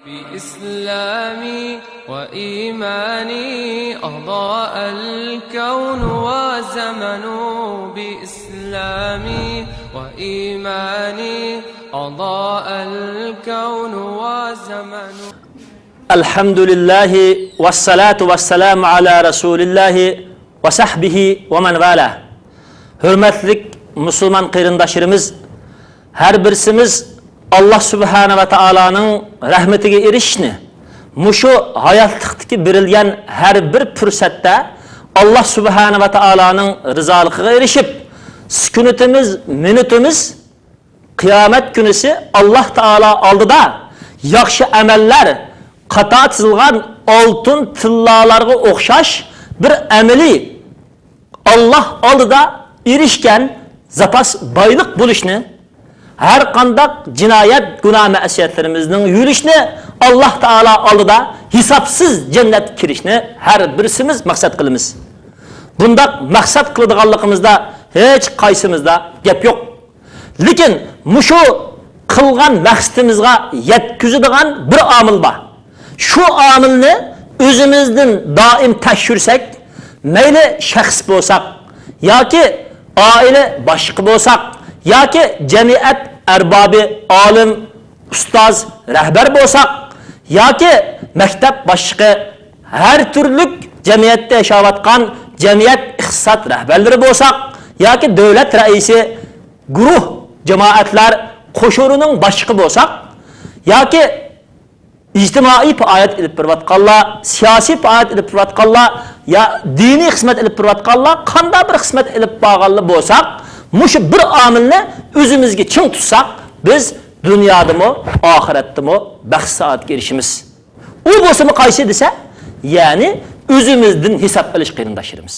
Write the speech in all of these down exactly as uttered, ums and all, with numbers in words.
بإسلامي وإيماني أضاء الكون وزمن. بإسلامي وإيماني أضاء الكون وزمن. ئەلھەمدۇلىللاھى ۋەسسالاتۇ ۋەسسالامۇ ئالا رەسۇلىللاھى ۋە سەھبىھى ۋە مەن ۋالا. ھۆرمەتلىك مۇسۇلمان قېرىنداشلىرىمىز، ھەر بىرسىمىز ئاللا سۇبھانە ۋە تائالانىڭ رەھمىتىگە ئېرىشىشنى، مۇشۇ ھاياتلىقتىكى بېرىلگەن ھەر بىر پۇرسەتتە ئاللا سۇبھانە ۋە تائالانىڭ رىزالىقىغا ئېرىشىپ، سۈكۈنىتىمىز، مىنۇتىمىز قىيامەت كۈنىسى ئاللا تائالا ئالدىدا ياخشى ئەمەللەر قاتار تىزىلغان ئالتۇن تىللالارغا ئوخشاش بىر ئەمەلىي ئاللا ئالدىدا ئېرىشكەن زاپاس بايلىق بولۇشنى، ھەر قانداق جىنايەت، گۇناھ، مەسىيەتلىرىمىزنىڭ يۇيۇلۇشىنى، ئاللا تائالا ئالدىدا ھېسابسىز جەننەتكە كىرىشنى ھەر بىرسىمىز مەقسەت قىلىمىز. بۇنداق مەقسەت قىلىدىغانلىقىمىزدا ھېچ قايسىمىزدا گەپ يوق. لېكىن مۇشۇ قىلغان مەقسىتىمىزغا يەتكۈزىدىغان بىر ئامىل بار. شۇ ئامىلنى ئۆزىمىزدىن دائىم تەكشۈرسەك، مەيلى شەخس بولساق، ياكى ئائىلە باشلىقى بولساق، ياكى جەمئىيەت ئەربابى، ئالىم، ئۇستاز، رەھبەر بولساق، ياكى مەكتەپ باشلىقى، ھەر تۈرلۈك جەمئىيەتتە ياشاۋاتقان جەمئىيەت ئىقتىساد رەھبەرلىرى بولساق، ياكى دۆلەت رەئىسى، گۇرۇھ، جامائەتلەر قوشۇنىنىڭ باشلىقى بولساق، ياكى ئىجتىمائىي پائالىيەت ئېلىپ بېرىۋاتقانلار، سىياسىي پائالىيەت ئېلىپ بېرىۋاتقانلار، يا دىنىي خىزمەت ئېلىپ بېرىۋاتقانلار، قانداق بىر خىزمەت ئېلىپ بارغانلار بولساق، مۇشۇ بىر ئامىلنى ئۆزىمىزگە چىڭ تۇتساق، بىز دۇنيادىمۇ، ئاخىرەتتىمۇ بەخت-سائادەتكە ئېرىشىمىز. ئۇ بولسىمۇ قايسى دېسە، يەنى ئۆزىمىزدىن ھېساب ئېلىش، قېرىنداشلىرىمىز.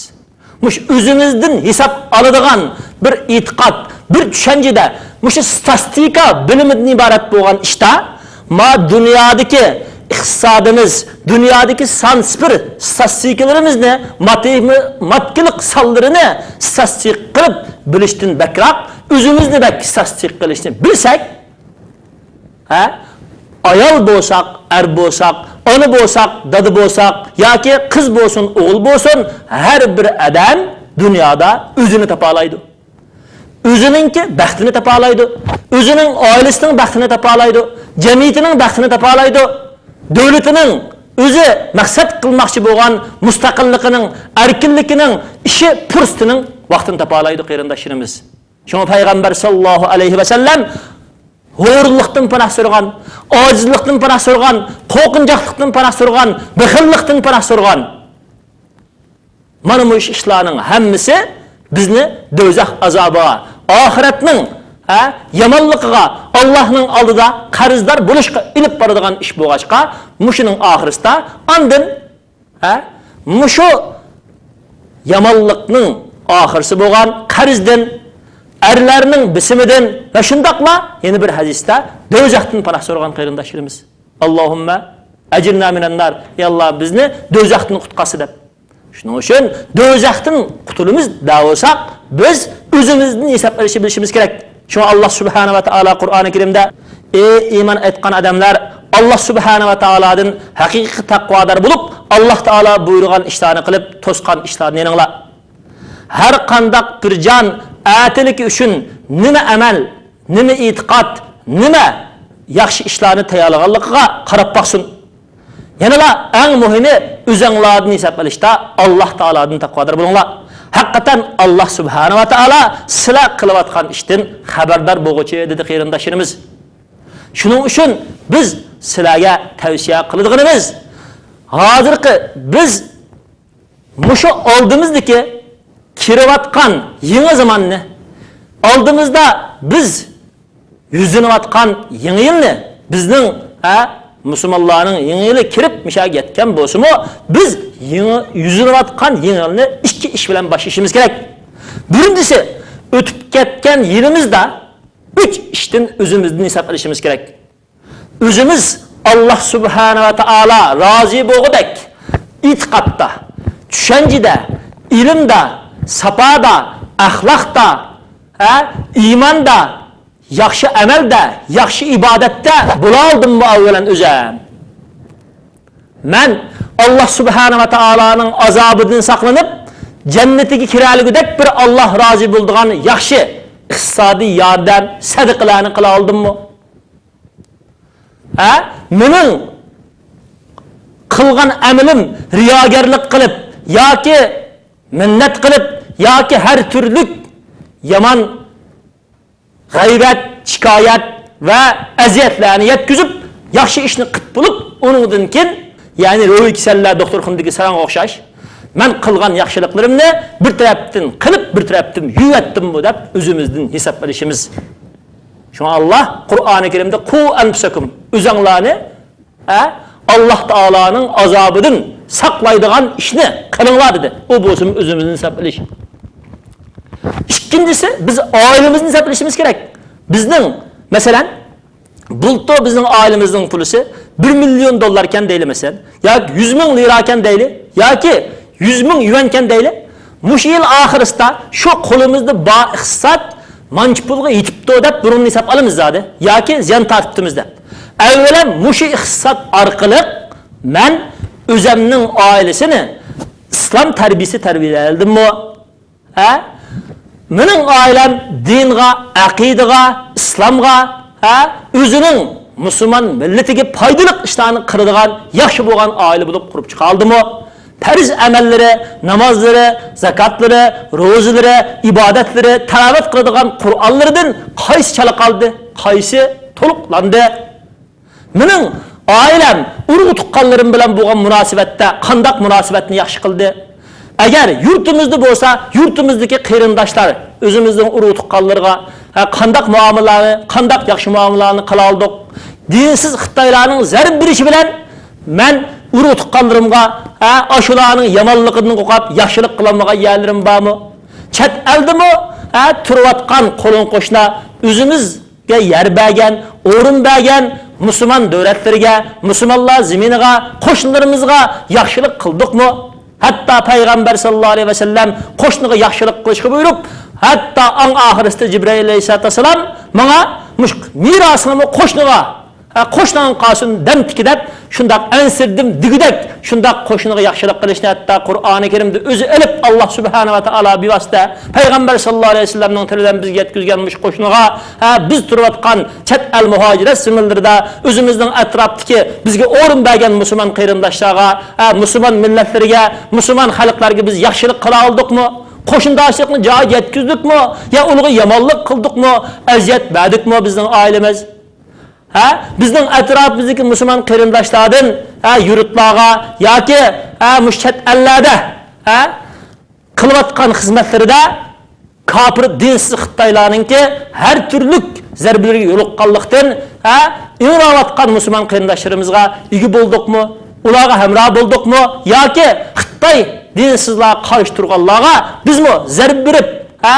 مۇشۇ ئۆزىمىزدىن ھېساب ئالىدىغان بىر ئېتىقاد، بىر چۈشەنچىدە، مۇشۇ ستاتىستىكا بىلىمىدىن ئىبارەت بولغان ئىشتا، ما دۇنيادىكى ئىقتىسادىمىز، دۇنيادىكى سان سىپىر ستاتىستىكىلىرىمىزنى، ماتېماتىكىلىق سانلىرىنى ستاتىستىكا قىلىپ بىلىشتىن بەكرەك، ئۆزىمىزنى بەك ستاتىستىكا قىلىشنى بىلسەك، ھە؟ ئايال بولساق، ئەر بولساق، ئانا بولساق، دادا بولساق، ياكى قىز بولسۇن، ئوغۇل بولسۇن، ھەر بىر ئادەم دۇنيادا ئۆزىنى تاپالايدۇ. ئۆزىنىڭكى بەختىنى تاپالايدۇ. ئۆزىنىڭ ئائىلىسىنىڭ بەختىنى تاپالايدۇ. جەمئىيىتىنىڭ بەختىنى تاپالايدۇ. دۆلىتىنىڭ، ئۆزى مەقسەت قىلماقچى بولغان مۇستەقىللىقىنىڭ، ئەركىنلىكىنىڭ، ئىشى پۇرسىتىنىڭ ۋاقتىنى تاپالايدۇ، قېرىنداشلىرىمىز. شۇڭا پەيغەمبەر ساللاللاھۇ ئەلەيھى ۋەسەللەم ھورۇنلۇقتىن پاناھ سورىغان، ئاجىزلىقتىن پاناھ سورىغان، قورقۇنچاقلىقتىن پاناھ سورىغان، بېخىللىقتىن پاناھ سورىغان. مانا مۇشۇ ئىشلارنىڭ ھەممىسى بىزنى دوزاخ ئازابىغا، ئاخىرەتنىڭ، ھە، يامانلىقىغا، ئاللاھنىڭ ئالدىدا قەرزدار بولۇشقا ئېلىپ بارىدىغان ئىش بولغاچقا، مۇشۇنىڭ ئاخىرىسىدا ئاندىن ھە؟ مۇشۇ يامانلىقنىڭ ئاخىرسى بولغان قەرزدىن، ئەرلەرنىڭ بېسىمىدىن ۋە شۇنداقلا يەنە بىر ھەدىستە دوزاختىن پاناھ سورىغان قېرىنداشلىرىمىز. ئاللاھۇممە ئەجىرنا مىنەننار. ئەي ئاللا، بىزنى دوزاختىن قۇتقارسا دەپ. شۇنىڭ ئۈچۈن دوزاختىن قۇتۇلىمىز دەۋالساق، بىز ئۆزىمىزدىن ھېساب ئېلىشنى بىلىشىمىز كېرەك. شۇڭا ئاللا سۇبھانە ۋە تائالا قۇرئانى كەرىمدە، ئەي ئىمان ئېيتقان ئادەملەر، ئاللا سۇبھانە ۋە تائالادىن ھەقىقىي تەقۋادار بولۇپ، ئاللا تائالا بۇيرۇغان ئىشلارنى قىلىپ، توسقان ئىشلاردىن يېنىڭلار. ھەر قانداق بىر جان ئەتىلىكى ئۈچۈن نېمە ئەمەل، نېمە ئېتىقاد، نېمە ياخشى ئىشلارنى تەييارلىغانلىقىغا قاراپ باقسۇن. يەنىلا ئەڭ مۇھىمى، ئۆزەڭلاردىن ھېساب ئېلىشتا ئاللا تائالادىن تەقۋادار بولۇڭلار. ھەقىقەتەن ئاللا سۇبھانە ۋە تائالا سىلەر قىلىۋاتقان ئىشتىن خەۋەردار بولغۇچى، دېدى قېرىنداشلىرىمىز. شۇنىڭ ئۈچۈن بىز سىلەرگە تەۋسىيە قىلىدىغىنىمىز، ھازىرقى بىز مۇشۇ ئالدىمىزدىكى كىرىۋاتقان يېڭى زاماننى، ئالدىمىزدا بىز يۈزلىنىۋاتقان يېڭى يىلنى، بىزنىڭ، ھە، مۇسۇلمانلارنىڭ يېڭى يىلى كىرىپ مۇشۇ يەتكەن بولسىمۇ، بىز يېڭى، يۈزلىنىۋاتقان يېڭى يىلنى ئىككى ئىش بىلەن باشلىشىمىز كېرەك. بىرىنچىسى، ئۆتۈپ كەتكەن يىلىمىزدا ئۈچ ئىشتىن ئۆزىمىزدىن ھېساب ئېلىشىمىز كېرەك. ئۆزىمىز ئاللا سۇبھانە ۋە تائالا رازى بولغۇدەك ئېتىقادتا، چۈشەنچىدە، ئىلىمدا، ساپادا، ئەخلاقتا، ھە، ئىماندا، ياخشى ئەمەلدە، ياخشى ئىبادەتتە بولالدىممۇ ئەۋۋەلەن ئۆزەم؟ مەن ئاللا سۇبھانە ۋە تائالانىڭ ئازابىدىن ساقلىنىپ، جەننىتىگە كىرەلىگۈدەك بىر ئاللا رازى بولىدىغان ياخشى ئىقتىسادىي ياردەم، سەدىقىلەرنى قىلالىدىممۇ؟ ھە؟ مېنىڭ قىلغان ئەمىلىم رىياگەرلىك قىلىپ ياكى مىننەت قىلىپ ياكى ھەر تۈرلۈك يامان غەيۋەت، شىكايەت ۋە ئەزىيەتلەرنى يەتكۈزۈپ، ياخشى ئىشنى قىلىپ بولۇپ، ئۇنىڭدىن كېيىن، يەنى روھىي كېسەللەر دوختۇرخانىدىكى ساراڭغا ئوخشاش، مەن قىلغان ياخشىلىقلىرىمنى بىر تەرەپتىن قىلىپ، بىر تەرەپتىن يۇيۇۋەتتىممۇ دەپ ئۆزىمىزدىن ھېساب ئېلىشىمىز. شۇڭا ئاللا قۇرئانى كەرىمدە «قۇ ئەنپۇسەكۇم»، ئۆزۈڭلارنى، ھە، ئاللا تائالانىڭ ئازابىدىن ساقلايدىغان ئىشنى قىلىڭلار دېدى. ئۇ بولسىمۇ ئۆزىمىزدىن ھېساب ئېلىش. ئىككىنچىسى، بىز ئائىلىمىزنى ھېساب ئېلىشىمىز كېرەك. بىزنىڭ، مەسىلەن، بۇلتۇر بىزنىڭ ئائىلىمىزنىڭ پۇلىسى بىر مىليون دوللاركەن دەيلى، مەسىلەن، ياكى يۈز مىڭ لىراكەن دەيلى، ياكى يۈز مىڭ يۈەنكەن دەيلى. مۇشۇ يىل ئاخىرىسىدا شۇ قولىمىزدا بار ئىقتىساد مانچە پۇلغا يېتىپتۇ دەپ بۇرۇننى ھېساب ئالىمىز زادى، ياكى زىيان تارتىپتىمىز دەپ. ئەۋۋەلەن مۇشۇ ئىقتىساد ئارقىلىق مەن ئۆزەمنىڭ ئائىلىسىنى ئىسلام تەربىيىسى تەربىيەلىدىممۇ؟ ھە؟ مېنىڭ ئائىلەم دىنغا، ئەقىدىغە، ئىسلامغا، ھە؟ ئۆزىنىڭ مۇسۇلمان مىللىتىگە پايدىلىق ئىشلارنى قىلىدىغان ياخشى بولغان ئائىلە بولۇپ قۇرۇپ چىقالدىمۇ؟ پەرز ئەمەللىرى، نامازلىرى، زاكاتلىرى، روزىلىرى، ئىبادەتلىرى، تىلاۋەت قىلىدىغان قۇرئانلىرىدىن قايسى چالا قالدى؟ قايسى تولۇقلاندى؟ مېنىڭ ئائىلەم، ئۇرۇق-تۇغقانلىرىم بىلەن بولغان مۇناسىۋەتتە قانداق مۇناسىۋەتنى ياخشى قىلدى؟ ئەگەر يۇرتىمىزدا بولسا، يۇرتىمىزدىكى قېرىنداشلار ئۆزىمىزنىڭ ئۇرۇق-تۇغقانلىرىغا، ھە، قانداق مۇئامىلىنى، قانداق ياخشى مۇئامىلىنى قىلالىدۇق؟ دىنسىز خىتايلارنىڭ زەربە بېرىشى بىلەن مەن ئۇرۇق-تۇغقانلىرىمغا، ھە، ئاشۇلارنىڭ يامانلىقىدىن قورقۇپ ياخشىلىق قىلالمىغان يەرلىرىم بارمۇ؟ چەت ئەلدىمۇ، ھە، تۇرۇۋاتقان قولۇڭ قوشنا ئۆزىمىز يەر بەرگەن، ئورۇن بەرگەن مۇسۇلمان دۆلەتلىرىگە، مۇسۇلمانلار زېمىنىغا، قوشنىلىرىمىزغا ياخشىلىق قىلدۇقمۇ؟ ھەتتا پەيغەمبەر ساللاللاھۇ ئەلەيھى ۋەسەللەم قوشنىغا ياخشىلىق قىلىشقا بۇيرۇپ، ھەتتا ئەڭ ئاخىرىسىدا جىبرىئىل ئەلەيھىسسالاتۇ ۋەسسالام ماڭا مۇشۇ مىراسىڭنى قوشنىغا، ھە، قوشناڭغا قالسۇن دەمتىكى دەپ شۇنداق ئەنسىرىدىم دېگۈدەك شۇنداق قوشنىغا ياخشىلىق قىلىشنى ھەتتا قۇرئانى كەرىمدە ئۆزى ئېلىپ، ئاللا سۇبھانە ۋە تائالا بىۋاسىتە پەيغەمبەر ساللاللاھۇ ئەلەيھى ۋەسەللەمنىڭ تىلى بىلەن بىزگە يەتكۈزگەن مۇشۇ قوشنىغا، ھە، بىز تۇرۇۋاتقان چەت ئەل مۇھاجىرەت زېمىنلىرىدا ئۆزىمىزنىڭ ئەتراپتىكى بىزگە ئورۇن بەرگەن مۇسۇلمان قېرىنداشلارغا، ھە، مۇسۇلمان مىللەتلىرىگە، مۇسۇلمان خەلقلەرگە بىز ياخشىلىق قىلالدۇقمۇ؟ قوشنىداشلىقنى جايىدا يەتكۈزدۇقمۇ؟ يا ئۇلارغا يامانلىق قىلدۇقمۇ؟ ئەزىيەت بەردۇقمۇ بىزنىڭ ئائىلىمىز؟ ھە؟ بىزنىڭ ئەتراپىمىزدىكى مۇسۇلمان قېرىنداشلاردىن، ھە، يۇرتلارغا ياكى، ھە، مۇشۇ چەت ئەللەردە، ھە، قىلىۋاتقان خىزمەتلىرىدە كاپىر دىنسىز خىتايلارنىڭكى ھەر تۈرلۈك زەربىلىرىگە يولۇققانلىقتىن، ھە، ئىڭراۋاتقان مۇسۇلمان قېرىنداشلىرىمىزغا ئىگە بولدۇقمۇ؟ ئۇلارغا ھەمراھ بولدۇقمۇ؟ ياكى خىتاي دىنسىزلارغا قارشى تۇرغانلارغا بىزمۇ زەربە بېرىپ، ھە،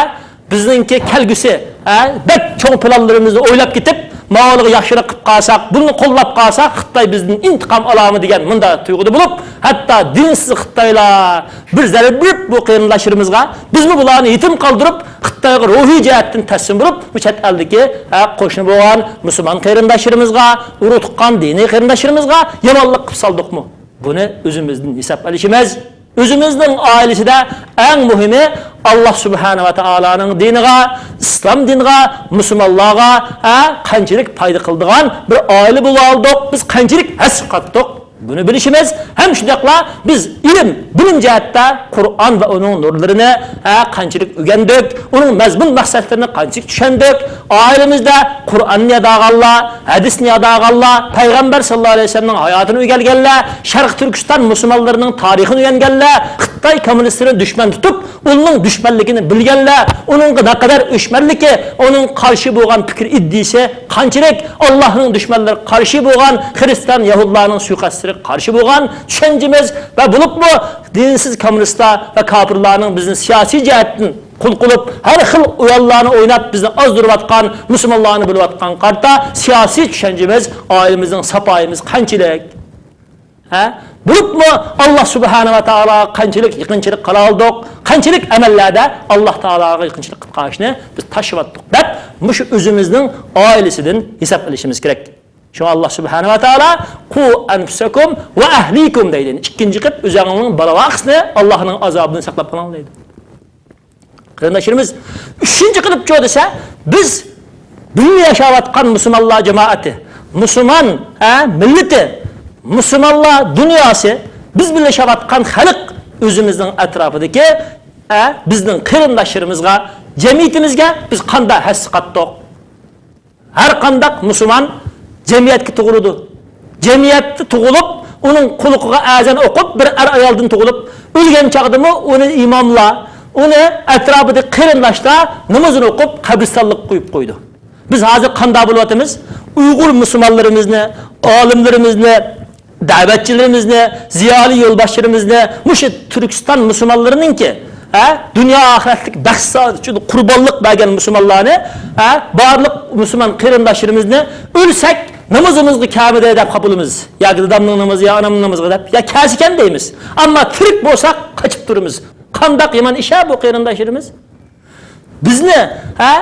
بىزنىڭكى كەلگۈسى، ھە، بەك چوڭ پىلانلىرىمىزنى ئويلاپ كېتىپ، ماۋۇلارغا ياخشىلىق قىلىپ قالساق، بۇنى قوللاپ قالساق، خىتاي بىزدىن ئىنتىقام ئالامۇ دېگەن مۇنداق تۇيغۇدا بولۇپ، ھەتتا دىنسىز خىتايلار بىر زەربە بېرىپ بۇ قېرىنداشلىرىمىزغا، بىزمۇ بۇلارنى يېتىم قالدۇرۇپ، خىتايغا روھىي جەھەتتىن تەسلىم بولۇپ، بۇ چەت ئەلدىكى، ھە، قوشنا بولغان مۇسۇلمان قېرىنداشلىرىمىزغا، ئۇرۇق تۇغقان دىنىي قېرىنداشلىرىمىزغا يامانلىق قىلىپ سالدۇقمۇ؟ بۇنى ئۆزىمىزدىن ھېساب ئېلىشىمىز. ئۆزىمىزنىڭ ئائىلىسىدە ئەڭ مۇھىمى ئاللا سۇبھانە ۋە تائالانىڭ دىنىغا، ئىسلام دىنىغا، مۇسۇلمانلارغا، ھە، قانچىلىك پايدا قىلىدىغان بىر ئائىلە بولۇۋالدۇق، بىز قانچىلىك ھەسسە قاتتۇق، بۇنى بىلىشىمىز. ھەم شۇنداقلا بىز ئىلىم، بىلىم جەھەتتە قۇرئان ۋە ئۇنىڭ نۇرلىرىنى، ھە، قانچىلىك ئۆگەندۇق، ئۇنىڭ مەزمۇن مەقسەتلىرىنى قانچىلىك چۈشەندۇق، ئائىلىمىزدە قۇرئاننى يادلىغانلار، ھەدىسنى يادلىغانلار، پەيغەمبەر ساللاللاھۇ ئەلەيھى ۋەسەللەمنىڭ ھاياتىنى ئۆگەنگەنلەر، شەرقىي تۈركىستان مۇسۇلمانلىرىنىڭ تارىخىنى ئۆگەنگەنلەر، خىتاي كوممۇنىستلىرىنى دۈشمەن تۇتۇپ، ئۇنىڭ دۈشمەنلىكىنى بىلگەنلەر، ئۇنىڭغا نەقەدەر ئۆچمەنلىكى، ئۇنىڭ قارشى بولغان پىكىر ئىدىيىسى قانچىلىك، ئاللانىڭ دۈشمەنلىرىگە قارشى بولغان، خىرىستىيان، يەھۇدىيلارنىڭ سۇيىقەستلىرىگە قارشى بولغان چۈشەنچىمىز ۋە بولۇپمۇ دىنسىز كوممۇنىستلار ۋە كاپىرلارنىڭ بىزنى سىياسىي جەھەتتىن قۇل قىلىپ، ھەر خىل ئويۇنلارنى ئويناپ، بىزنى ئازدۇرۇۋاتقان، مۇسۇلمانلارنى بۆلۈۋاتقان قارىتا سىياسىي چۈشەنچىمىز، ئائىلىمىزنىڭ ساپايىمىز قانچىلىك؟ ھە؟ بولۇپمۇ ئاللا سۇبھانە ۋە تائالاغا قانچىلىك يېقىنچىلىق قىلالدۇق؟ قانچىلىك ئەمەللەردە ئاللا تائالاغا يېقىنچىلىق قىلىپ قالىشنى بىز تاشلىۋاتتۇق دەپ، مۇشۇ ئۆزىمىزنىڭ ئائىلىسىدىن ھېساب ئېلىشىمىز كېرەك. شۇڭا ئاللا سۇبھانەھۇ ۋە تائالا «قۇ ئەنفۇسەكۇم ۋە ئەھلىكۇم» دەيدۇ. ئىككىنچى قېتىپ ئۆزۈڭنىڭ بالا-ۋاقىسىنى ئاللانىڭ ئازابىدىن ساقلاپ قېلىڭ دەيدۇ. قېرىنداشلىرىمىز، ئۈچىنچى قېتىپچۇ دېسە، بىز بىللە ياشاۋاتقان مۇسۇلمانلار جامائىتى، مۇسۇلمان، ھە، مىللىتى، مۇسۇلمانلار دۇنياسى، بىز بىللە ياشاۋاتقان خەلق ئۆزىمىزنىڭ ئەتراپىدىكى، ھە، بىزنىڭ قېرىنداشلىرىمىزغا، جەمئىيىتىمىزگە بىز قانداق ھەسسە قاتتۇق؟ ھەر قانداق مۇسۇلمان جەمئىيەتكە تۇغۇلىدۇ. جەمئىيەتتە تۇغۇلۇپ، ئۇنىڭ قۇلىقىغا ئەزان ئوقۇپ، بىر ئەر-ئايالدىن تۇغۇلۇپ، ئۆلگەن چاغدىمۇ ئۇنى ئىماملار، ئۇنى ئەتراپىدىكى قېرىنداشلار نامىزىنى ئوقۇپ، قەبرىستانلىققا قويۇپ قويىدۇ. بىز ھازىر قانداق بولۇۋاتىمىز؟ ئۇيغۇر مۇسۇلمانلىرىمىزنى، ئالىملىرىمىزنى، دەۋەتچىلىرىمىزنى، زىيالىي يولباشچىلىرىمىزنى، مۇشۇ تۈركىستان مۇسۇلمانلىرىنىڭكى، ھە، دۇنيا ئاخىرەتلىك بەخت سائادىتى ئۈچۈن قۇربانلىق بەرگەن مۇسۇلمانلارنى، ھە، بارلىق مۇسۇلمان قېرىنداشلىرىمىزنى ئۆلسەك، نامىزىمىزغا كەلمىدى دەپ خاپا بولىمىز. ياكى دادامنىڭ نامىزى، يا ئانامنىڭ نامىزىغا دەپ، يا كەلسىكەن دەيمىز. ئەمما تىرىك بولساق، قېچىپ تۇرىمىز. قانداق يامان ئىش-ھە بۇ، قېرىنداشلىرىمىز؟ بىزنى، ھە،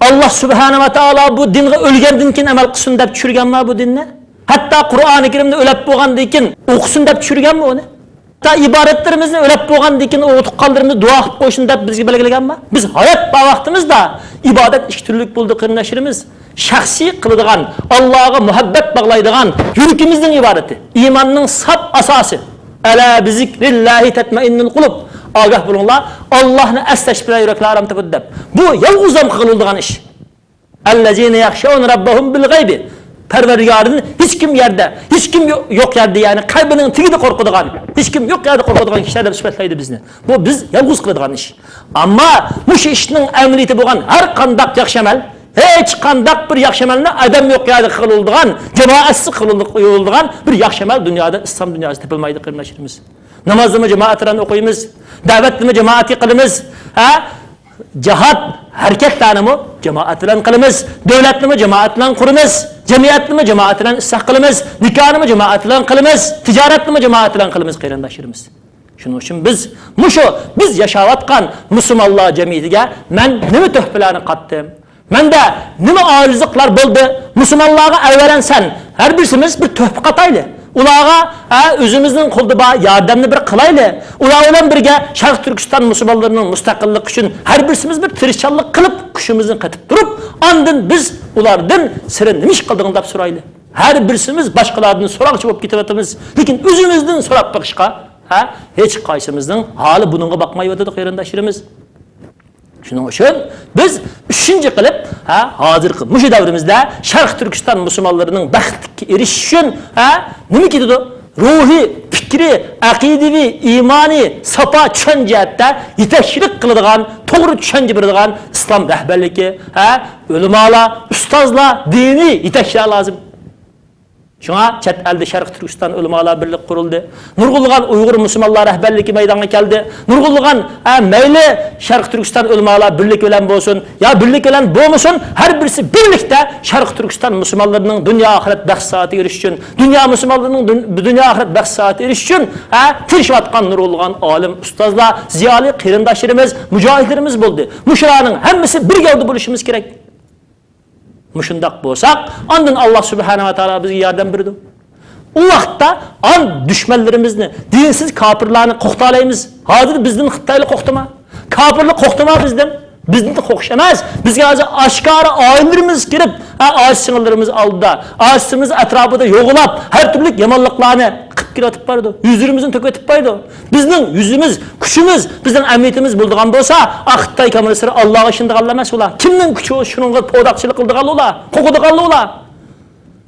ئاللا سۇبھانە ۋە تائالا بۇ دىنغا ئۆلگەندىن كېيىن ئەمەل قىلسۇن دەپ چۈشۈرگەنما بۇ دىننى؟ ھەتتا قۇرئانى كەرىمنى ئۆلۈپ بولغاندىن كېيىن ئوقۇسۇن دەپ چۈشۈرگەنمۇ ئۇنى؟ ھەتتا ئىبادەتلىرىمىزنى ئۆلۈپ بولغاندىن كېيىن ئۇ تۇغقانلىرىمىز دۇئا قىلىپ قويسۇن دەپ بىزگە بەلگىلىگەنما؟ بىز ھايات بار ۋاقتىمىزدا ئىبادەت ئىككى تۈرلۈك بولدى، قېرىنداشلىرىمىز. شەخسىي قىلىدىغان، ئاللاغا مۇھەببەت باغلايدىغان يۈرىكىمىزنىڭ ئىبادىتى، ئىماننىڭ ساپ ئاساسى. «ئەلا بىزىكرىللاھى تەتمەئىننۇل قۇلۇب.» ئاگاھ بولۇڭلار، ئاللاھنى ئەسلەش بىلەن يۈرەكلەر ئارام تاپىدۇ دەپ. بۇ يالغۇزلام قىلىدىغان ئىش. «ئەللەزىنە يەخشەۋنە رەببەھۇم بىل غەيبى.» پەرۋەردىگارىدىن ھېچكىم يەردە، ھېچكىم يو-، يوق يەردە، يەنى قەلبىنىڭ تېگىدە قورقىدىغان، ھېچكىم يوق يەردە قورقىدىغان كىشىلەر دەپ سۈپەتلەيدۇ بىزنى. بۇ بىز يالغۇز قىلىدىغان ئىش. ئەمما مۇشۇ ئىشنىڭ ئەمەلىيىتى بولغان ھەر قانداق ياخشى ئەمەل، ھېچقانداق بىر ياخشى ئەمەلنى ئادەم يوق يەردە قىلىۋالىدىغان، جامائەتسىز قىلىۋالىدىغان بىر ياخشى ئەمەل دۇنيادا، ئىسلام دۇنياسىدا تېپىلمايدۇ، قېرىنداشلىرىمىز. نامازنىمۇ جامائەت بىلەن ئوقۇيمىز، دەۋەتنىمۇ جامائەتكە قىلىمىز، ھە؟ جىھاد ھەرىكەتلەرنىمۇ جامائەت بىلەن قىلىمىز، دۆلەتنىمۇ جامائەت بىلەن قۇرىمىز، جەمئىيەتنىمۇ جامائەت بىلەن ئىسلاھ قىلىمىز، نىكاھنىمۇ جامائەت بىلەن قىلىمىز، تىجارەتنىمۇ جامائەت بىلەن قىلىمىز، قېرىنداشلىرىمىز. شۇنىڭ ئۈچۈن بىز مۇشۇ بىز ياشاۋاتقان مۇسۇلمانلار جەمئىيىتىگە مەن نېمە تۆھپىلەرنى قاتتىم؟ مەندە نېمە ئاجىزلىقلار بولدى؟ مۇسۇلمانلارغا ئەۋەلەن سەن، ھەر بىرسىمىز بىر تۆھپە قاتايلى. ئۇلارغا، ھە، ئۆزىمىزنىڭ قولىدا بار ياردەمنى بىر قىلايلى. ئۇلار بىلەن بىرگە شەرقىي تۈركىستان مۇسۇلمانلىرىنىڭ مۇستەقىللىقى ئۈچۈن ھەر بىرسىمىز بىر تىرىشچانلىق قىلىپ، كۈچىمىزنى قېتىپ تۇرۇپ، ئاندىن بىز ئۇلاردىن سىلەر نېمە ئىش قىلدىڭ دەپ سورايلى. ھەر بىرسىمىز باشقىلاردىن سوراقچى بولۇپ كېتىۋاتىمىز، لېكىن ئۆزىمىزدىن سوراپ بېقىشقا، ھە، ھېچ قايسىمىزنىڭ ھالى بۇنىڭغا باقمايۋاتىدۇ، قېرىنداشلىرىمىز. شۇنىڭ ئۈچۈن بىز ئۈچىنچى قىلىپ، ھە، ھازىرقى مۇشۇ دەۋرىمىزدە شەرقىي تۈركىستان مۇسۇلمانلىرىنىڭ بەختلىككە ئېرىشىشى ئۈچۈن، ھە، نېمە كېتىدۇ؟ روھىي، پىكرىي، ئەقىدىۋى، ئىمانىي، ساپا، چۈشەنچە جەھەتتە يېتەكچىلىك قىلىدىغان، توغرا چۈشەنچە بېرىدىغان ئىسلام رەھبەرلىكى، ھە، ئۆلىمالار، ئۇستازلار، دىنىي يېتەكچىلەر لازىم. شۇڭا چەت ئەلدە شەرقىي تۈركىستان ئۆلىمالار بىرلىكى قۇرۇلدى. نۇرغۇنلىغان ئۇيغۇر مۇسۇلمانلار رەھبەرلىكى مەيدانغا كەلدى. نۇرغۇنلىغان، ئە، مەيلى شەرقىي تۈركىستان ئۆلىمالار بىرلىكى بىلەن بولسۇن، يا بىرلىكى بىلەن بولمىسۇن، ھەر بىرسى بىرلىكتە شەرقىي تۈركىستان مۇسۇلمانلىرىنىڭ دۇنيا ئاخىرەت بەخت سائىتىگە ئېرىشىش ئۈچۈن، دۇنيا مۇسۇلمانلىرىنىڭ دۇن-، دۇنيا ئاخىرەت بەخت سائىتىگە ئېرىشىش ئۈچۈن، ئە، تىرىشىۋاتقان نۇرغۇنلىغان ئالىم، ئۇستازلار، زىيالىي قېرىنداشلىرىمىز، مۇجاھىدلىرىمىز بولدى. مۇشۇلارنىڭ ھەممىسى بىر گەۋدە بولۇشىمىز كېرەك. مۇشۇنداق بولساق، ئاندىن ئاللا سۇبھانە ۋە تائالا بىزگە ياردەم بېرىدۇ. ئۇ ۋاقىتتا ئان دۈشمەنلىرىمىزنى، دىنسىز كاپىرلارنى قوقتالايمىز. ھازىر بىزدىن خىتايلار قوقتىما؟ كاپىرلار قوقتىما بىزدىن؟ بىزدىن قوقۇش ئەمەس. بىزگە ھازىر ئاشكارا ئائىلىلىرىمىز كىرىپ، ھە، ئاچا-سىڭىللىرىمىز ئالدىدا، ئاچا-سىڭىللىرىمىز ئەتراپىدا يوغىلاپ، ھەر تۈرلۈك يامانلىقلارنى قىلىپ كېلىۋېتىپ بارىدۇ. يۈزلىرىمىزنى تۆكۈۋېتىپ بارىدۇ. بىزنىڭ يۈزىمىز، كۈچىمىز، بىزنىڭ ئەمەلىيىتىمىز بولىدىغان بولسا، ئاق خىتاي كامېرىسىدا ئاللاغا ئىشىنىدىغانلار ئەمەس ئۇلار. كىمنىڭ كۈچى بولسا شۇنىڭغا پوداقچىلىق قىلىدىغانلار ئۇلار، قوقىدىغانلار ئۇلار.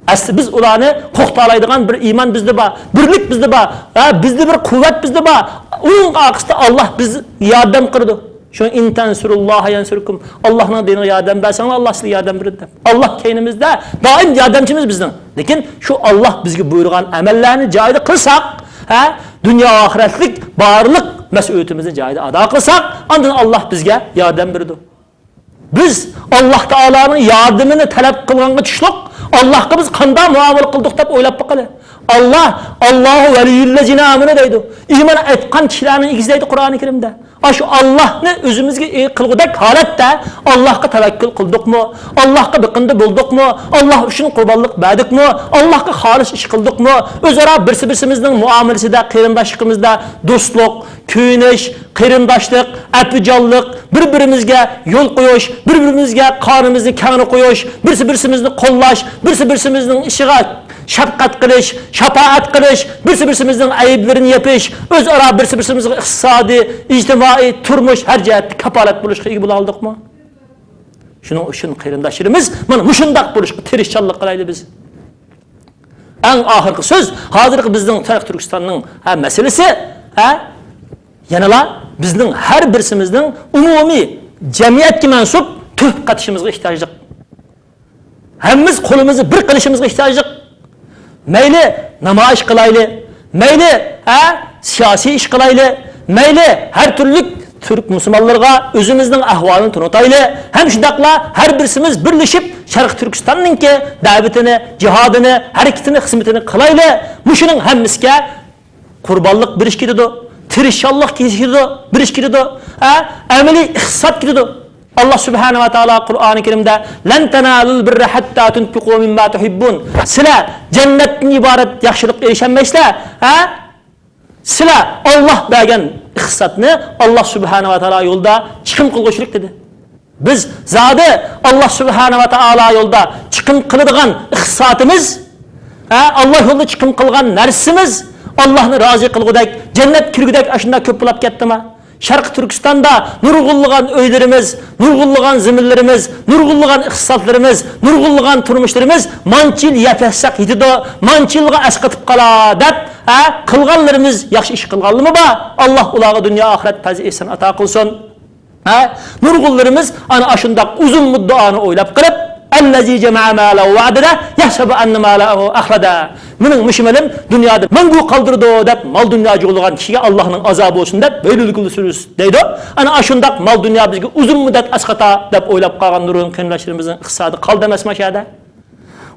ئەسلى بىز ئۇلارنى قوقتالايدىغان بىر ئىمان بىزدە بار، بىرلىك بىزدە بار، ھە، بىزدە بىر قۇۋۋەت بىزدە بار. ئۇنىڭ ئارقىسىدا ئاللا بىز ياردەم قىلىدۇ. شۇڭا «ئىن تەنسۇرۇللاھە يەنسۇركۇم»، ئاللانىڭ دىنىغا ياردەم بەرسەڭلار، ئاللا سىزگە ياردەم بېرىدۇ دەپ. ئاللا كەينىمىزدە، دائىم ياردەمچىمىز بىزنىڭ. لېكىن شۇ ئاللا بىزگە بۇيرۇغان ئەمەللەرنى جايىدا قىلساق، ھە، دۇنيا ئاخىرەتلىك بارلىق مەسئۇلىيىتىمىزنى جايىدا ئادا قىلساق، ئاندىن ئاللا بىزگە ياردەم بېرىدۇ. بىز ئاللا تائالانىڭ ياردىمىنى تەلەپ قىلغانغا چۈشلۈق، ئاللاغا بىز قانداق مۇئامىلە قىلدۇق دەپ ئويلاپ باقىلى. ئاللا، «ئاللاھۇ ۋەلىييۇللەزىنە ئامەنۇ» دەيدۇ. ئىمان ئېيتقان كىشىلەرنىڭ ئىگىسى دەيدۇ قۇرئانى كەرىمدە. ئاشۇ ئاللاھنى ئۆزىمىزگە ئىگە قىلغۇدەك ھالەتتە ئاللاھقا تەۋەككۈل قىلدۇقمۇ؟ ئاللاھقا بېقىندى بولدۇقمۇ؟ ئاللاھ ئۈچۈن قۇربانلىق بەردۇقمۇ؟ ئاللاھقا خالىس ئىش قىلدۇقمۇ؟ ئۆزئارا بىرسى-بىرسىمىزنىڭ مۇئامىلىسىدە، قېرىنداشلىقىمىزدا دوستلۇق، كۆيۈنۈش، قېرىنداشلىق، ئەپۇجانلىق، بىر-بىرىمىزگە يول قويۇش، بىر-بىرىمىزگە قانىمىزنى كەڭرى قويۇش، بىرسى-بىرسىمىزنى قوللاش، بىرسى-بىرسىمىزنىڭ ئىشىغا شەپقەت قىلىش، شاپائەت قىلىش، بىرسى-بىرسىمىزنىڭ ئەيىبلىرىنى يېپىش، ئۆزئارا بىرسى-بىرسىمىزغا ئىقتىسادىي، ئىجتىمائىي، تۇرمۇش ھەر جەھەتتە كاپالەت بولۇشقا ئىگە بولالىدۇقمۇ؟ شۇنىڭ ئۈچۈن قېرىنداشلىرىمىز، مانا مۇشۇنداق بولۇشقا تىرىشچانلىق قىلايلى بىز. ئەڭ ئاخىرقى سۆز، ھازىرقى بىزنىڭ شەرقىي تۈركىستاننىڭ، ھە، مەسىلىسى، ھە، يەنىلا بىزنىڭ ھەر بىرسىمىزنىڭ ئومۇمىي جەمئىيەتكە مەنسۇپ تۆھپە قېتىشىمىزغا ئېھتىياجلىق. ھەممىمىز قولىمىزنى بىر قىلىشىمىزغا ئېھتىياجلىق. مەيلى نامايىش قىلايلى، مەيلى، ھە، سىياسىي ئىش قىلايلى، مەيلى ھەر تۈرلۈك تۈرك مۇسۇلمانلىرىغا ئۆزىمىزنىڭ ئەھۋالىنى تونۇتايلى. ھەم شۇنداقلا ھەر بىرسىمىز بىرلىشىپ شەرقىي تۈركىستاننىڭكى دەۋىتىنى، جىھادىنى، ھەرىكىتىنى، خىزمىتىنى قىلايلى. مۇشۇنىڭ ھەممىسىگە قۇربانلىق بېرىش كېتىدۇ، تىرىشچانلىق كېتىدۇ، بېرىش كېتىدۇ، ھە، ئەمەلىي ئىقتىساد كېتىدۇ. ئاللاھ سۇبھانەھۇ ۋە تائالا قۇرئانى كەرىمدە، لن تنالوا البر حتى تنفقوا مما تحبون. سىلەر جەننەتتىن ئىبارەت ياخشىلىققا ئېرىشەلمەيسىلەر، ھە؟ سىلەر ئاللاھ بەرگەن ئىقتىسادنى ئاللاھ سۇبھانەھۇ ۋە تائالا يولىدا چىقىم قىلغۇچىلىك دېدى. بىز زادى ئاللاھ سۇبھانەھۇ ۋە تائالا يولىدا چىقىم قىلىدىغان ئىقتىسادىمىز، ھە، ئاللاھ يولىدا چىقىم قىلغان نەرسىمىز ئاللاھنى رازى قىلغۇدەك، جەننەتكە كىرگۈدەك ئاشۇنداق كۆپ بولاپ كەتتىما؟ شەرقىي تۈركىستاندا نۇرغۇنلىغان ئۆيلىرىمىز، نۇرغۇنلىغان زېمىنلىرىمىز، نۇرغۇنلىغان ئىقتىسادلىرىمىز، نۇرغۇنلىغان تۇرمۇشلىرىمىز مانچە يىل يەپ ياتساق يېتىدۇ، مانچە يىلغا ئەسقاتىپ قالا دەپ، ھە، قىلغانلىرىمىز ياخشى ئىش قىلغانلىمۇ بار؟ ئاللاھ ئۇلارغا دۇنيا ئاخىرەت پەزى ئېھسان ئاتا قىلسۇن. ھە؟ نۇرغۇنلىرىمىز ئانا ئاشۇنداق ئۇزۇن مۇددىئانى ئويلاپ قىلىپ، الذي جمع مالا وعدده يحسب أن ماله أخلده. مېنىڭ مۇشۇ مېلىم دۇنيادا مەڭگۈ قالدۇرىدۇ دەپ، مال دۇنيا جۇغلىغان كىشىگە ئاللاھنىڭ ئازابى بولسۇن دەپ، ۋەيلۇل لىكۇللى سۈرىسى دەيدۇ. ئانا ئاشۇنداق مال دۇنيا بىزگە ئۇزۇن مۇددەت ئەسقاتا دەپ ئويلاپ قالغان نۇرغۇن قېرىنداشلىرىمىزنىڭ ئىقتىسادى قالدى ئەمەسمۇ شۇ يەردە؟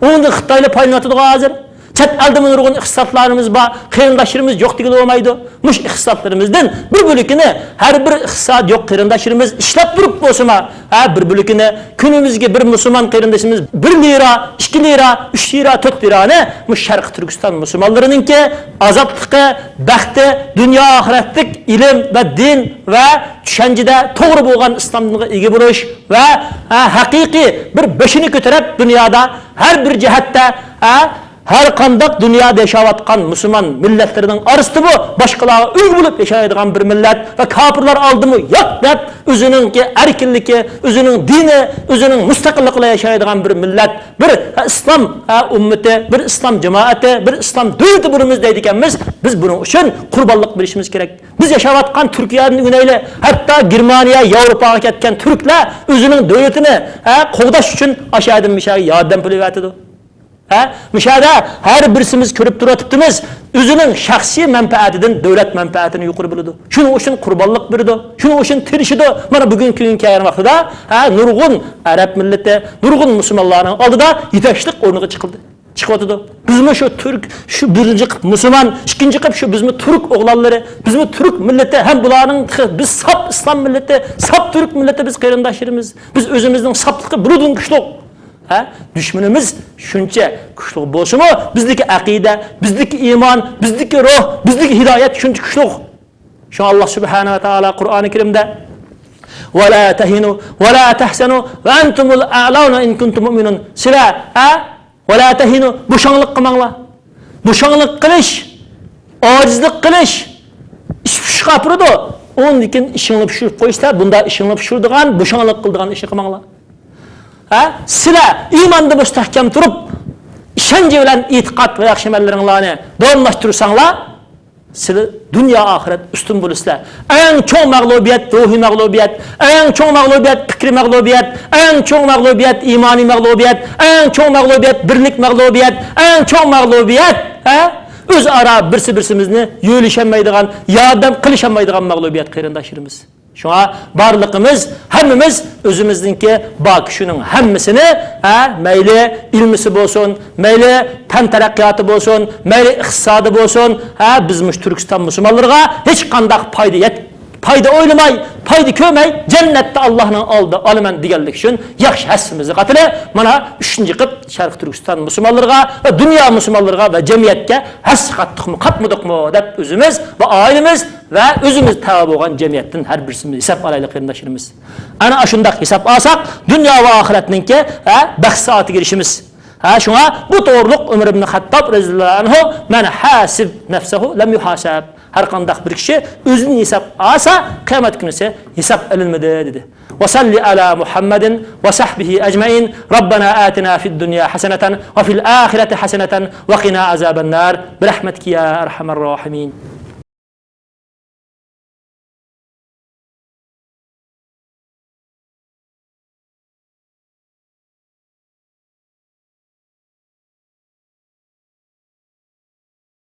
ئۇنىڭدىن خىتايلار پايدىلىنىۋاتىدىغۇ ھازىر. چەت ئەلدىمۇ نۇرغۇن ئىقتىسادلىرىمىز بار، قېرىنداشلىرىمىز يوق دېگىلى بولمايدۇ. مۇشۇ ئىقتىسادلىرىمىزدىن بىر بۆلىكىنى، ھەر بىر ئىقتىسادى يوق قېرىنداشلىرىمىز ئىشلەپ تۇرۇپ بولسىمۇ، ھە، بىر بۆلىكىنى، كۈنىمىزگە بىر مۇسۇلمان قېرىندىشىمىز بىر لىرا، ئىككى لىرا، ئۈچ لىرا، تۆت لىرانى مۇشۇ شەرقىي تۈركىستان مۇسۇلمانلىرىنىڭكى ئازادلىقى، بەختى، دۇنيا ئاخىرەتلىك ئىلىم ۋە دىن ۋە چۈشەنچىدە توغرا بولغان ئىسلام دىنىغا ئىگە بولۇش ۋە، ھە، ھەقىقىي بىر بېشىنى كۆتۈرۈپ دۇنيادا ھەر بىر جەھەتتە، ھە، ھەر قانداق دۇنيادا ياشاۋاتقان مۇسۇلمان مىللەتلىرىنىڭ ئارىسىدىمۇ باشقىلارغا ئۈلگە بولۇپ ياشايدىغان بىر مىللەت ۋە كاپىرلار ئالدىمۇ ياق دەپ، ئۆزىنىڭكى ئەركىنلىكى، ئۆزىنىڭ دىنى، ئۆزىنىڭ مۇستەقىللىقى بىلەن ياشايدىغان بىر مىللەت، بىر ئىسلام، ھە، ئۈممىتى، بىر ئىسلام جامائىتى، بىر ئىسلام دۆلىتى بولىمىز دەيدىكەنمىز، بىز بۇنىڭ ئۈچۈن قۇربانلىق بېرىشىمىز كېرەك. بىز ياشاۋاتقان تۈركىيەدىن ئۆگىنەيلى. ھەتتا گېرمانىيە، ياۋروپاغا كەتكەن تۈركلەر ئۆزىنىڭ دۆلىتىنى، ھە، قوغداش ئۈچۈن ئاشۇ يەردىن مۇشۇ يەرگە ياردەم پۇلى ئەۋەتىدۇ. ھە؟ مۇشۇ يەردە ھەر بىرسىمىز كۆرۈپ تۇرۇۋاتىپتىمىز، ئۆزىنىڭ شەخسىي مەنپەئەتىدىن دۆلەت مەنپەئەتىنى يۇقىرى بىلىدۇ. شۇنىڭ ئۈچۈن قۇربانلىق بېرىدۇ. شۇنىڭ ئۈچۈن تىرىشىدۇ. مانا بۈگۈنكى كۈنگە كەلگەن ۋاقتىدا، ھە، نۇرغۇن ئەرەب مىللىتى، نۇرغۇن مۇسۇلمانلارنىڭ ئالدىدا يېتەكچىلىك ئورنىغا چىقىلدى. چىقىۋاتىدۇ. بىزمۇ شۇ تۈرك، شۇ بىرىنچى قىپ مۇسۇلمان، ئىككىنچى قىپ شۇ بىزمۇ تۈرك ئوغلانلىرى، بىزمۇ تۈرك مىللىتى ھەم بۇلارنىڭ تېخى بىز ساپ ئىسلام مىللىتى، ساپ تۈرك مىللىتى بىز قېرىنداشلىرىمىز. بىز ئۆزىمىزنىڭ ساپلىقى بۇنىڭدىن كۈچلۈك. ھە؟ دۈشمىنىمىز شۇنچە كۈچلۈك بولسىمۇ، بىزدىكى ئەقىدە، بىزدىكى ئىمان، بىزدىكى روھ، بىزدىكى ھىدايەت شۇنچە كۈچلۈك. شۇڭا ئاللا سۇبھانەھۇ ۋە تائالا قۇرئانى كەرىمدە، ولا تهنوا ولا تحزنوا وأنتم الأعلون إن كنتم مؤمنين. سىلەر، ھە؟ ولا تهنوا، بوشاڭلىق قىلماڭلار. بوشاڭلىق قىلىش، ئاجىزلىق قىلىش، ئىش پۇشۇشقا ئاپىرىدۇ. ئۇندىن كېيىن ئىشىڭلار پۇشۇرۇپ قويسىلەر، بۇنداق ئىشىڭلار پۇشۇرىدىغان، بوشاڭلىق قىلىدىغان ئىشنى قىلماڭلار. ھە؟ سىلەر ئىماندا مۇستەھكەم تۇرۇپ، ئىشەنچى بىلەن ئېتىقاد ۋە ياخشى ئەمەللىرىڭلارنى داۋاملاشتۇرساڭلار، سىلەر دۇنيا ئاخىرەت ئۈستۈن بولىسىلەر. ئەڭ چوڭ مەغلۇبىيەت، روھىي مەغلۇبىيەت، ئەڭ چوڭ مەغلۇبىيەت، پىكرىي مەغلۇبىيەت، ئەڭ چوڭ مەغلۇبىيەت، ئىمانىي مەغلۇبىيەت، ئەڭ چوڭ مەغلۇبىيەت، بىرلىك مەغلۇبىيەت، ئەڭ چوڭ مەغلۇبىيەت، ھە؟ ئۆزئارا بىرسى بىرسىمىزنى يۆلىشەلمەيدىغان، ياردەم قىلىشالمايدىغان مەغلۇبىيەت، قېرىنداشلىرىمىز. شۇڭا بارلىقىمىز، ھەممىمىز ئۆزىمىزنىڭكى بار كۈچىنىڭ ھەممىسىنى، ھە، مەيلى ئىلمىسى بولسۇن، مەيلى پەن تەرەققىياتى بولسۇن، مەيلى ئىقتىسادى بولسۇن، ھە، بىز مۇشۇ تۈركىستان مۇسۇلمانلىرىغا ھېچقانداق پايدا يەت-، پايدا ئويلىماي، پايدا كۆرمەي، جەننەتتە ئاللاھنىڭ ئالدىدا ئالىمەن دېگەنلىك ئۈچۈن ياخشى ھەسسىمىزنى قاتىلى، مانا ئۈچىنچى قىلىپ شەرقىي تۈركىستان مۇسۇلمانلىرىغا ۋە دۇنيا مۇسۇلمانلىرىغا ۋە جەمئىيەتكە ھەسسە قاتتۇقمۇ، قاتمىدۇقمۇ دەپ ئۆزىمىز ۋە ئائىلىمىز ۋە ئۆزىمىز تەۋە بولغان جەمئىيەتتىن ھەر بىرسىمىز ھېساب ئالايلى قېرىنداشلىرىمىز. ئەنە ئاشۇنداق ھېساب ئالساق، دۇنيا ۋە ئاخىرەتنىڭكى، ھە، بەخت سائىتىگە ئېرىشىمىز. ھە، شۇڭا بۇ توغرۇلۇق ئۆمەر ئىبن خەتتاب رەزىياللاھۇ ئەنھۇ، مەن ھاسىب نەفسەھۇ لەم يۇھاسەب. ھەر قانداق بىر كىشى ئۆزىنى ھېساب ئالسا، قىيامەت كۈنىسى ھېساب ئېلىنمىدى، دېدى. وصل على محمد وصحبه أجمعين. ربنا آتنا في الدنيا حسنة وفي الآخرة حسنة وقنا عذاب النار برحمتك يا أرحم الراحمين.